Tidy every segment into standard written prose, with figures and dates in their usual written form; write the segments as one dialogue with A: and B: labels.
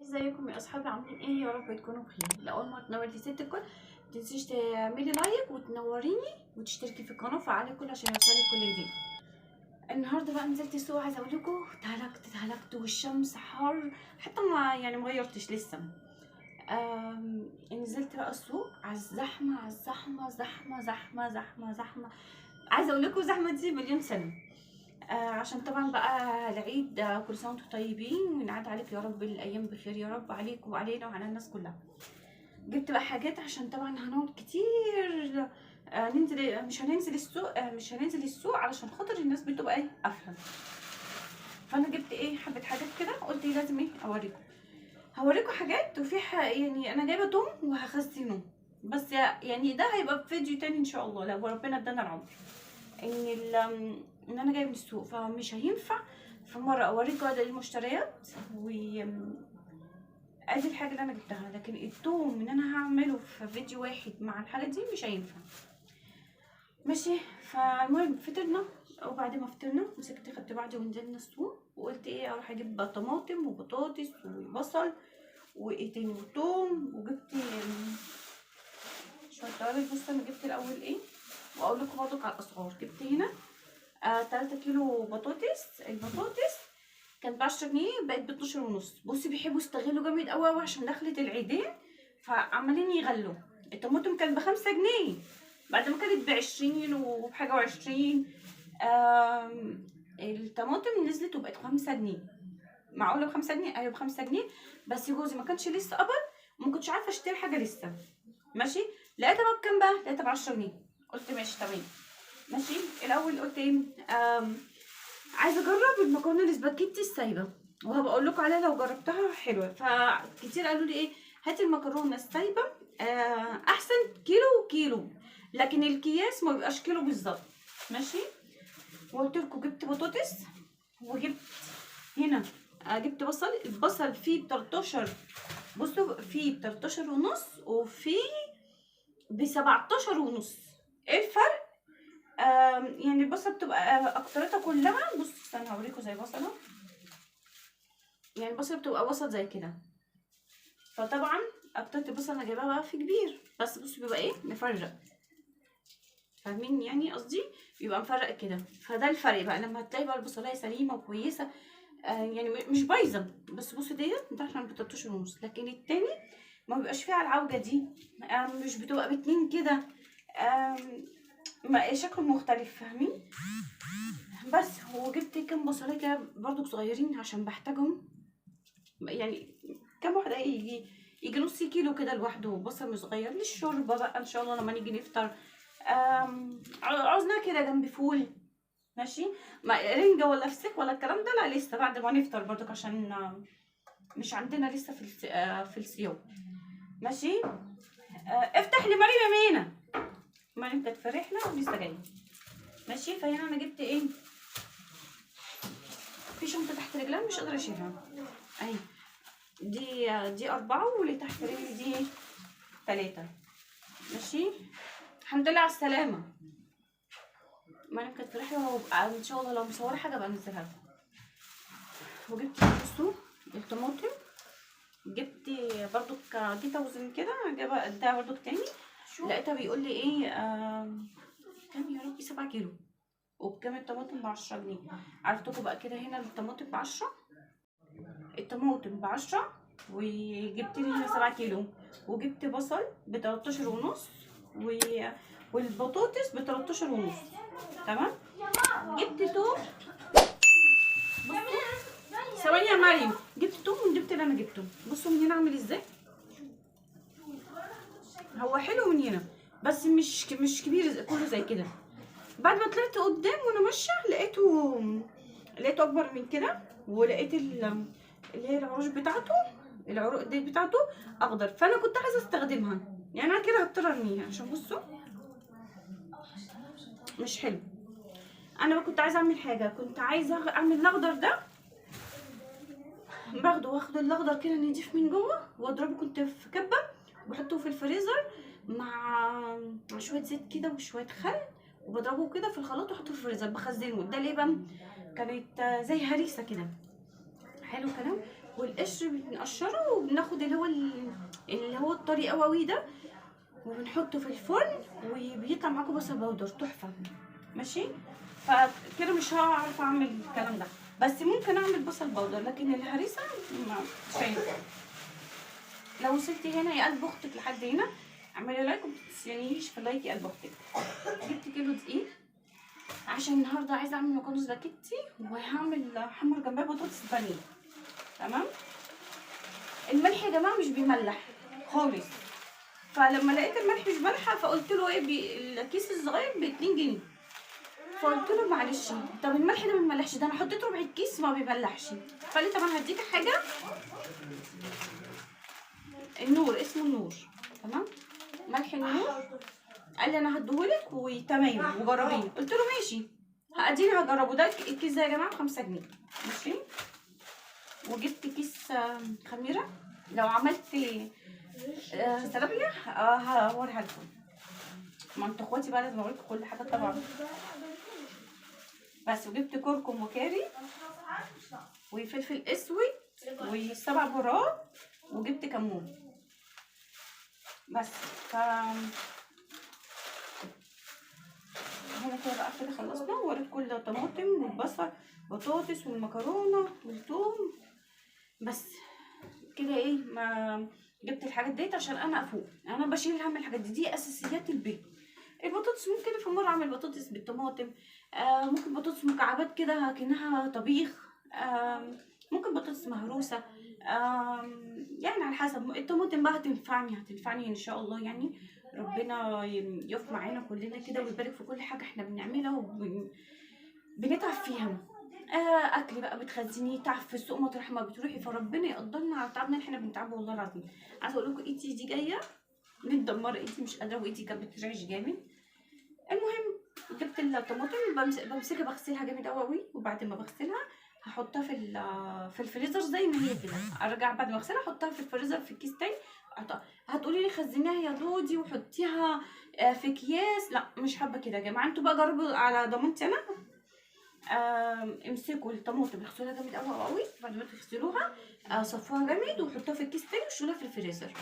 A: ازيكم يا اصحابي؟ عاملين ايه؟ يا رب تكونوا بخير. لاول ما تنوري ست الكل متنسيش تعملي like وتنوريني وتشتركي في القناة وفعلي الكل عشان يوصلك كل جديد. النهارده بقى نزلت السوق، عايزه اقول لكم اتهلكت والشمس حر، حتى ما يعني ما غيرتش لسه. نزلت بقى السوق على الزحمة، على الزحمة، زحمة زحمة زحمة زحمة، عايزه اقول لكم زحمة دي مليون سنة. عشان طبعا بقى العيد، كل سنة وانتم طيبين ونعاد عليك يا رب الايام بخير يا رب، عليك وعلينا وعلى الناس كلها. جبت بقى حاجات عشان طبعا هنقعد كتير، ننزل، مش هننزل السوق، مش هننزل السوق علشان خاطر الناس بتبقى ايه قافله. فانا جبت ايه حبه حاجات كده، قلت ايه لازم ايه اوريكم، هوريكم حاجات. وفي يعني انا جايبه توم وهخزنه، بس يعني ده هيبقى في فيديو تاني ان شاء الله لو ربنا ادانا العمر. ان انا جاية من السوق فمش هينفع في مرة اوريكم ادي المشتريات و ادي الحاجة اللي انا جبتها، لكن التوم ان انا هعمله في فيديو واحد مع الحاجة دي مش هينفع. ماشي. فالمهم فطرنا، وبعد ما فطرنا مسكت خدت بعضي ونزلنا السوق، وقلت ايه اروح اجيب طماطم وبطاطس وبصل وايه تاني وتوم، وجبت شوية توابل. بصوا انا جبت الاول ايه واقول لكم برضك على الاسعار. جبت هنا 3 كيلو بطاطس، البطاطس كانت ب10 جنيه بقت ب12 ونص. بصي بيحبوا يستغلوا جامد قوي قوي عشان دخلت العيدين فعمالين يغلوا. الطماطم كانت ب5 جنيه بعد ما كانت ب20 وبحاجة وعشرين، الطماطم نزلت وبقت 5 جنيه. معقولة ب5 جنيه؟ ايوه ب5 جنيه. بس جوزي ما كانش لسه قبض وما كنتش عارفه اشتري حاجة لسه. ماشي. لقيتها بقى بكام بقى؟ لقيتها ب10 جنيه. قلت ماشي تمام ماشي. الاول قلت ايه، عايزه اجرب المكرونه الاسباجيتي السايبه، وهبقى اقول لكم عليها لو جربتها حلوة. فكتير قالوا لي ايه هاتي المكرونه السايبه، احسن كيلو كيلو، لكن الكياس ما بيبقاش كيلو بالظبط. ماشي. وقلت لكم جبت بطاطس، وجبت هنا جبت بصل. البصل فيه ب13، بصوا فيه ب13 ونص وفيه ب17 ونص. ايه الفرق؟ يعني البصل بتبقى اكترتها كلها، بصوا استنى هوريكم زي بصله، يعني البصل بتبقى وسط زي كده. فطبعا اكترة البصل انا جايباها بقى في كبير، بس بصوا بيبقى ايه مفرق، فاهمين يعني قصدي؟ بيبقى مفرق كده. فده الفرق بقى لما تلاقي بقى البصلايه سليمة وكويسة، يعني مش بايظة. بس بصوا ديت ده عشان ب13 ونص، لكن التاني ما بيبقاش فيها العوجه دي، مش بتبقى باتنين كده، شكله مختلف، فاهمين؟ بس وجبت كام بصلايه كده برضو صغيرين عشان بحتاجهم، يعني كام واحدة يجي نص كيلو كده لوحده بصل صغير للشوربه بقى ان شاء الله لما نيجي نفطر. عاوزناها كده جنب فول، ماشي، ما رنجه ولا فسيخ ولا الكلام ده لا، لسه بعد ما نفطر برضك عشان مش عندنا لسه في الصيام. ماشي. افتح لمريم يا مينا، مريم كانت في رحله ولسه جاية. ماشي. فهنا انا جبت ايه في شنطه تحت رجلها مش قادرة اشيلها اهي، دي 4 واللي تحت رجلي دي 3. ماشي. الحمد لله على السلامة. مريم كانت في رحله، وبقى ان شاء الله لو مصوره حاجة بقى انزلها لكم. وجبت بصوا الطماطم، جبت برضو جيت اوزن كده، جايبه ده برضو تاني، لقيتها بيقول لي ايه كام يا ربي، 7 كيلو. وبكام الطماطم؟ ب10 جنيه. عرفتكم بقى كده هنا الطماطم ب10، الطماطم ب10، وجبت لي هنا 7 كيلو، وجبت بصل ب13 ونص، والبطاطس ب13 ونص. تمام. جبت توم، ثواني يا مريم، جبت توم وجبت اللي انا جبته. بصوا من هنا عامل ازاي، هو حلو من هنا بس مش كبير كله زي كده. بعد ما طلعت قدام وانا ماشية لقيته اكبر من كده، ولقيت اللي هي العروش بتاعته، العروق دي بتاعته اخضر، فانا كنت عايزه استخدمها، يعني انا كده هضطر ارميها عشان بصوا مش حلو. انا كنت عايزه اعمل حاجة، كنت عايزه اعمل الاخضر ده، باخده واخد الاخضر كده نضيف من جوه واضربه، كنت في كبه وبحطه في الفريزر مع شوية زيت كده وشوية خل، وبضربه كده في الخلاط واحطه في الفريزر بخزنه. ده ليه بقى؟ كانت زي هريسه كده. حلو الكلام. والقشر بنقشره وبناخد اللي هو الطري قوي ده وبنحطه في الفرن، وبيطلع معاكم بصل بودر تحفة. ماشي، فكده مش هعرف اعمل الكلام ده، بس ممكن اعمل بصل بودر، لكن الهريسه مش هينفع. لو وصلتي هنا يا قلب اختك لحد هنا اعملي like وما تنسينيش في ال like يا قلب اختك. جبت كيلو دقيق عشان النهارده عايزه اعمل مكرونه سباكيتي، وهعمل حمر جنبها بطاطس بانيه. تمام. الملح يا جماعة مش بيملح خالص، فلما لقيت الملح مش مالحة فقلت له ايه، الكيس الصغير ب 2 جنيه، فقلت له معلش طب الملح ده ما بيملحش، ده انا حطيت ربع الكيس ما بيملحش. فقال لي طب انا هديك حاجة، النور، اسمه النور، تمام، ملح النور. قال لي انا هديهولك وتمام وجربيه. قلت له ماشي اديني هجربه. ده الكيس ده يا جماعة ب5 جنيه. ماشي. وجبت كيس خميره، لو عملت سلابيا هوريها لكم. ما انتوا اخواتي بقى لازم اوريكم كل حاجة طبعا. بس وجبت كركم وكاري وفلفل اسود و7 بهارات، وجبت كمون بس. ف هنا كده بقى كده خلصنا، ووريت كل الطماطم والبصل بطاطس والمكرونه والثوم. بس كده ايه، ما جبت الحاجات ديت عشان انا افوق، انا بشيل هم الحاجات دي، دي اساسيات البيت. البطاطس ممكن في مرة اعمل بطاطس بالطماطم، ممكن بطاطس مكعبات كده كأنها طبيخ، ممكن بطاطس مهروسه، يعني على حسب. الطماطم بقى هتنفعني ان شاء الله، يعني ربنا يقف معانا كلنا كده ويبارك في كل حاجة احنا بنعملها وبنتعب فيها. اكل بقى بتخزنيه، تعب في السوق مطرح ما بتروحي، فربنا يقدرنا على تعبنا اللي احنا بنتعبه والله العظيم. عايزه اقول لكم ايدي دي جاية متدمره، ايدي مش قادرة، وايدي كانت بترعش جامد. المهم جبت الطماطم بمسكها بغسلها جامد قوي قوي، وبعد ما بغسلها هحطها في الفريزر زي ما هي كده. ارجع بعد ما اغسلها احطها في الفريزر في كيس تاني. هتقولي لي خزنيها يا دودي وحطيها في اكياس، لا مش حابة كده يا جماعة، انتوا بقى جربوا على ضمانتي انا. امسكوا الطماطم اغسلوها جامد قوي قوي، بعد ما تغسلوها صفوها جامد وحطوها في الكيس تاني وشيلوها في الفريزر.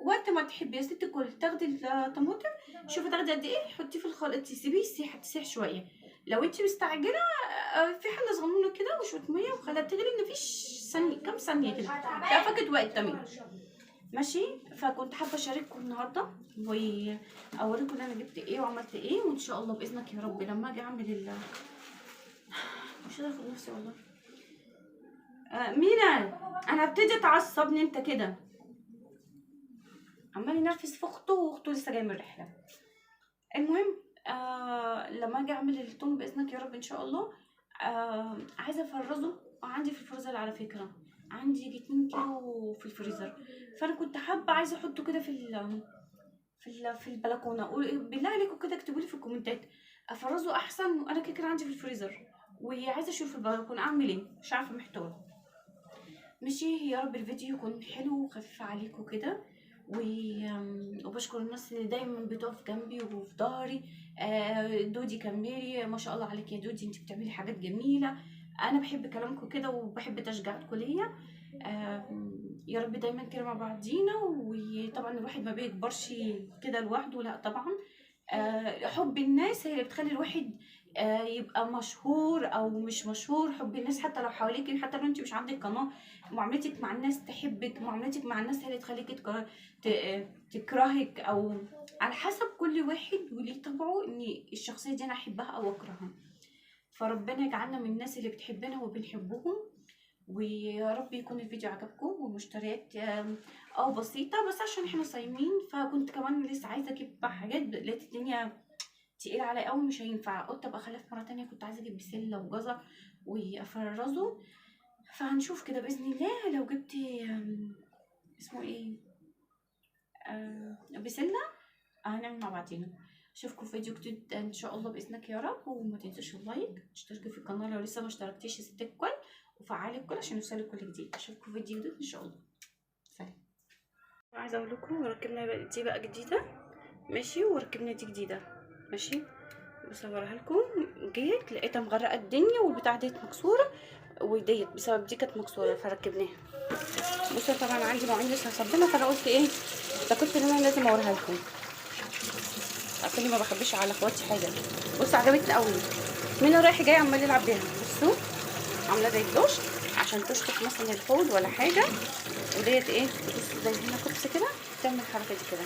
A: وقت ما تحبي يا ستي الكل تاخدي الطماطم، شوفي تاخدي قد ايه، حطيه في الخليط تسيبيه يسيح، تسيح شوية. لو انت مستعجلة في حله صغنونه كده وشوية مية وخليها تغلي، مفيش ثانية كام ثانية كده فكت وقت. تمام ماشي. فكنت حابة اشارككم النهارده واوريكم انا جبت ايه وعملت ايه، وان شاء الله باذنك يا رب لما اجي اعمل مش قادرة اخد نفسي والله. مينا انا ابتدي اتعصبني انت كده، عمال ينرفز في اخته واخته لسه جاية من الرحلة. المهم لما اجي اعمل التوم باذنك يا رب ان شاء الله، عايزه افرزه. عندي في الفريزر على فكرة، عندي يجي 2 كيلو في الفريزر، فانا كنت حابة عايزه احطه كده في البلكونه. بالله عليكم كده اكتبوا لي في الكومنتات افرزه احسن، وانا كده كده عندي في الفريزر وعايزه اشوف في البلكونه اعمل ايه، مش عارفه محتارة. ماشي، يا رب الفيديو يكون حلو وخفيف عليكم كده، وبشكر الناس اللي دايما بتقف جنبي وفي ظهري. دودي كملي، ما شاء الله عليك يا دودي، انت بتعملي حاجات جميلة، انا بحب كلامكم كده وبحب تشجيعاتكم ليا. يا رب دايما كده مع بعضينا. وطبعا الواحد ما بيكبرش كده لوحده، لا طبعا، حب الناس هي اللي بتخلي الواحد يبقى مشهور او مش مشهور. حب الناس حتى لو حواليك، حتى لو انت مش عندك قناة، معاملتك مع الناس تحبك، معاملتك مع الناس هي اللي تخليك تكرهك، او على حسب كل واحد وليه طبعه، ان الشخصية دي انا احبها او اكرهها. فربنا يجعلنا من الناس اللي بتحبنا وبنحبهم. ويا رب يكون الفيديو عجبكم. والمشتريات بسيطة بس عشان احنا صايمين، فكنت كمان لسه عايزه اجيب حاجات، لقيت الدنيا تقيلة عليا قوي مش هينفع، قلت ابقى اخليها في مرة تانية. كنت عايزه اجيب بسلة وجزر وافرزه، فهنشوف كده باذن الله. لو جبت اسمه ايه بسلة هنعمل مع بعضينا. اشوفكم في فيديو جديد ان شاء الله باذنك يا رب. وما تنسوش ال like، اشتركوا في القناة لو لسه ما اشتركتيش يا ست الكل، وفعلي الكل عشان يوصلك كل جديد. اشوفكم في فيديو جديد ان شاء الله. سلام. عايزه اقول لكم ركبنا دي بقى جديدة ماشي، وركبنا دي جديدة ماشي، بصورها لكم. جيت لقيتها مغرقة الدنيا والبتاعه ديت مكسورة، وديت بسبب دي كانت مكسورة فركبناها. بصوا طبعا عندي مواعين لسه هصبنها، فانا قلت ايه افتكرت ان انا لازم اوريها لكم، عشان ما بخبيش على اخواتي حاجة. بصوا عجبتني قوي، من رايح جاي عمال يلعب بيها. بصوا عامله زي الدش عشان تشطف مثلا الحوض ولا حاجة. وديت ايه بصوا زي هنا كبس كده، تعمل الحركة دي كده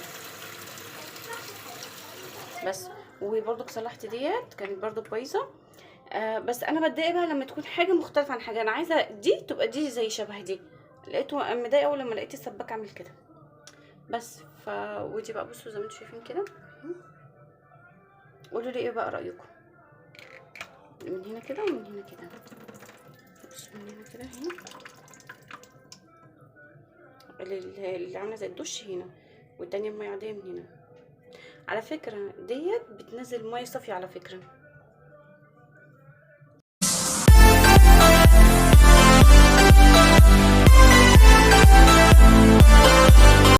A: بس. وبرضك صلحت ديت كانت برضك بايظة. بس انا بتضايق بقى لما تكون حاجة مختلفة عن حاجة، انا عايزه دي تبقى دي زي شبه دي. لقيته مضايقه اول لما لقيت السباك عامل كده بس. ودي بقى بصوا زي ما انتم شايفين كده. قولوا لي ايه بقى رايكم، من هنا كده ومن هنا كده. بصوا من هنا كده هنا اللي عامله زي الدش هنا، والتانية المية عادية من هنا. على فكرة ديت بتنزل مية صافية على فكرة.